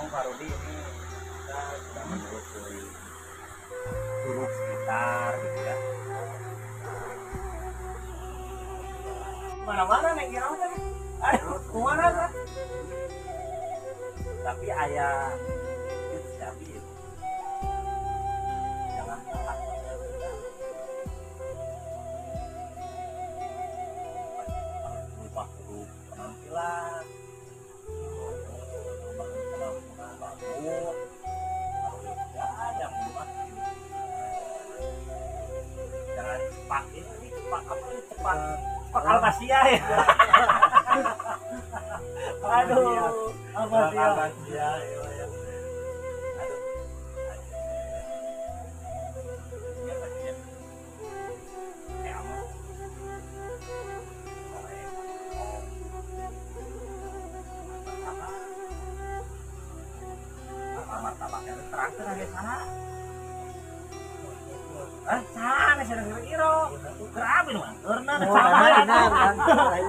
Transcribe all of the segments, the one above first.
Ngomong-ngomong Pak Rudi, ini kita sudah menelusuri curug sekitar gitu ya. Mana-mana neng kira teh. Aduh, kemana kan? Tapi ayah itu siapa itu? Jangan salah. Lupa penampilan, bagus, ya jangan cepat ini cepat apa ini cepat cepat Almasia ya. Aduh, Almasia, Almasia, ya. Aduh, martabaknya terang terang ya sana. Ah, sana sedang kira-kira. Kerabi nu anteurna da sana.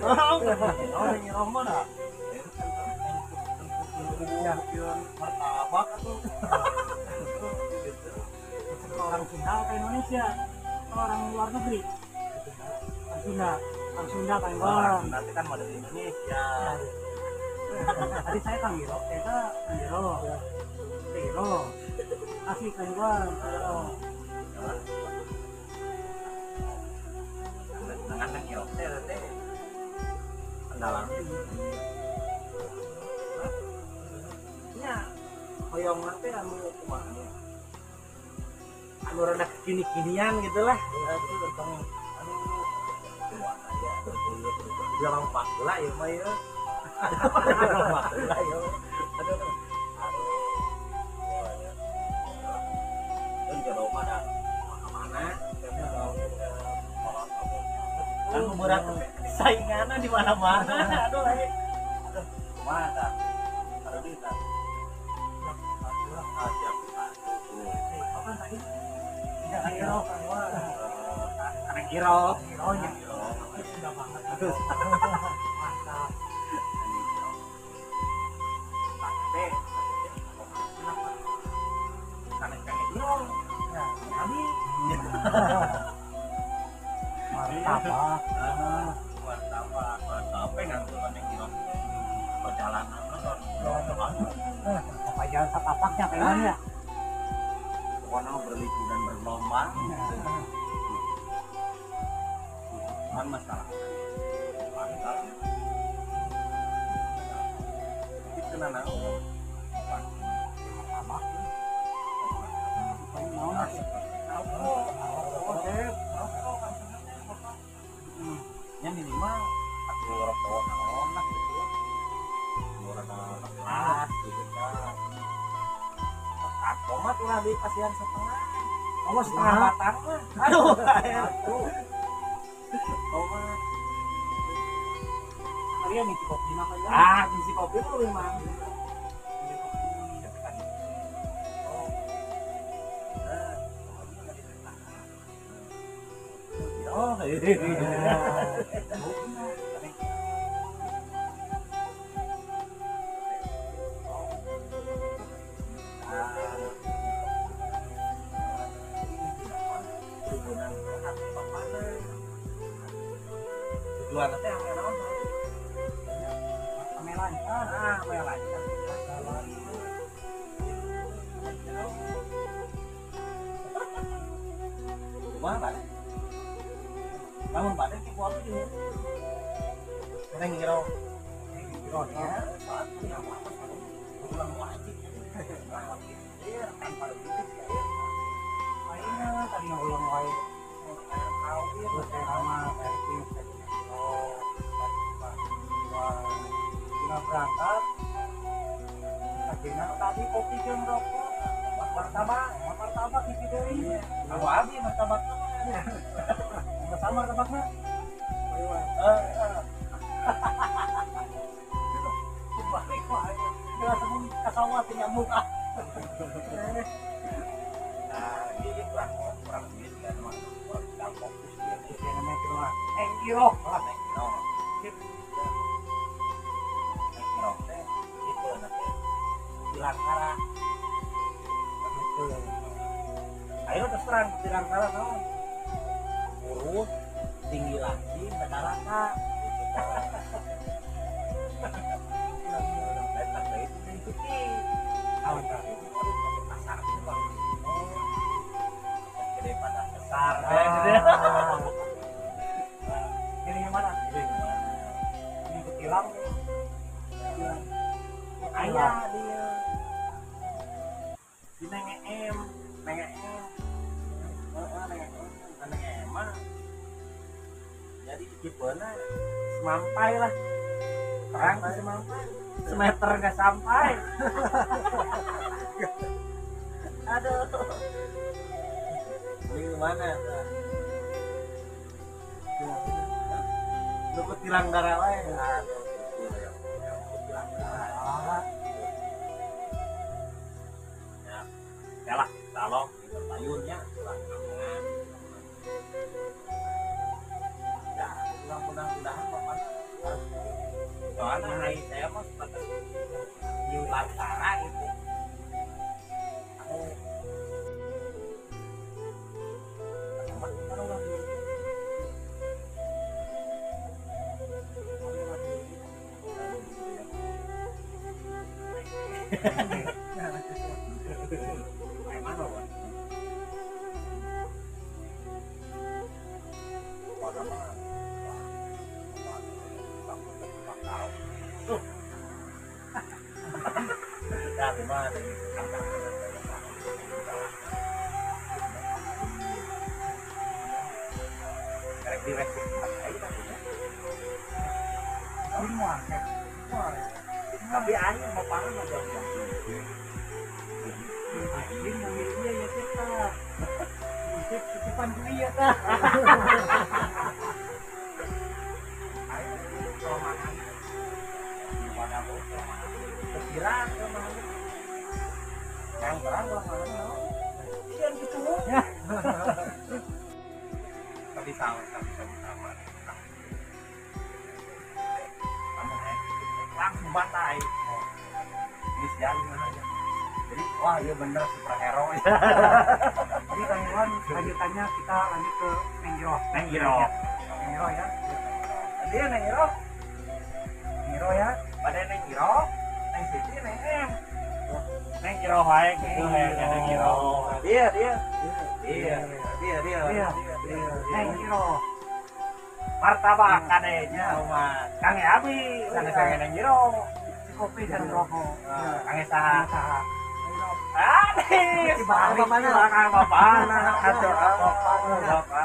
Oh, ngira mah da. Martabak atuh. Orang Sunda ke Indonesia, orang luar negeri. Orang Sunda, orang Sunda kan orang Sunda kan model Indonesia. Tadi saya Kang Giro, eta Kang Giro. Giro. Asli Kang Iwan, Giro. Dengan Kang Giro teh teh pendalang. Nya hoyong teh anu kumaha nya. Anu rada kekini-kinian gitu lah. Itu tentang anu kumaha ya. Jangan pak lah ya mah ya. Pak lah ya. Aduh. Kan berat saingannya di mana-mana. Aduh, aduh, kumaha tah? Aduh, tah. Siap. Apa tadi? Kiro, karena kiro. Kironya. Sudah banget. Mantap. Teh. Karena kiro. Ya, kami. Martabak, martabak, martabak ngantulan yang kiro perjalanan apa jalan satapaknya kayaknya. Pokoknya berliku dan bergelombang. Kan masalah. Mantap. Itu kena naon? Martabak. Naon? Nya minimal atuh rokok naon lah gitu ya. Murah berat gitu kan. Tomat ulah di pasian setengah. Kamu setengah batang mah. Aduh, aduh. Tomat. Kalian ngisi kopi mah kan? Ah, ngisi kopi mah lebih mahal. Oh, tujuan teh ame naon? Ame lancar. Ah, ame lancar. Kumaha bade? Lamun bade ki ku abdi dieu. Neng ngiro. Ngiro nya, soalnya apa-apa ulang wajib. Iya, tanpa duit ya. Ayeuna tadi ulang wae. Kawin terus sama servis. Oh, tinggal berangkat. Akhirnya tadi kopi jeung rokok, martabak, martabak isi deui. Aku abi martabak. Sama martabakna. Ayo. Balik wae. Jelas mun ka sawah teh nyamuk ah. Nah, ini kurang kurang duit kan, kurang fokus dia. Itu namanya kiro. Kiro. Lah, kiro. Kiro teh itu nanti Tilangkara gitu. Ayo terus terang Tilangkara naon? Urut tinggi lagi rata-rata gitu. Datang dari itu Neng Siti. Tahun terakhir itu pasar itu bang. Gede pada besar. Ini yang mana? Ini ketilang. Ayah dia. Di Neng M, Neng M. Neng M, Neng M mah. Jadi tipenya semampai lah. Terang semampai. Semeter nggak sampai. Aduh. Ini mana? Lu ketilang darah wae. Aduh, ketilang darah. Ya, ya lah, tolong payunnya kurang kampungan. Ya, mudah-mudahan bapak. Soalnya hari saya mah sebatas di Lantara gitu. Aku tapi aing mau parah mah jauh. Aing ngambil dia ya kita. Musik titipan dia tah. Aing kelemahan. Di mana bos kelemahan. Pikiran kelemahan. Yang terang kelemahan. Sian gitu. Tapi sama sama. Langsung bantai. Ini sejari mana aja. Jadi wah iya bener superhero ya. Jadi Kang Iwan lanjutannya kita lanjut ke Neng Jiro. Neng Jiro. Neng Jiro ya. Dia Neng Jiro. Neng Jiro ya. Pada Neng Jiro, Neng Siti, Neng M. Neng Jiro wae gitu ya Neng Jiro. Dia. Dia. Neng Jiro. Martabak kadenya mah. Kang Abi sanes kang Neng Jiro. Kopi dan rokok. Kang saha? Anis. Bapakna. Bapakna. Atuh bapakna.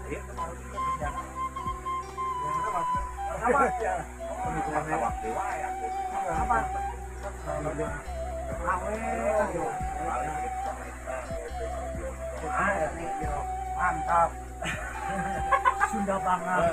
Ieu kemarin kita berjalan. Yang apa? Martabak dewa ya. Apa? Awe. Mantap. Sunda banget.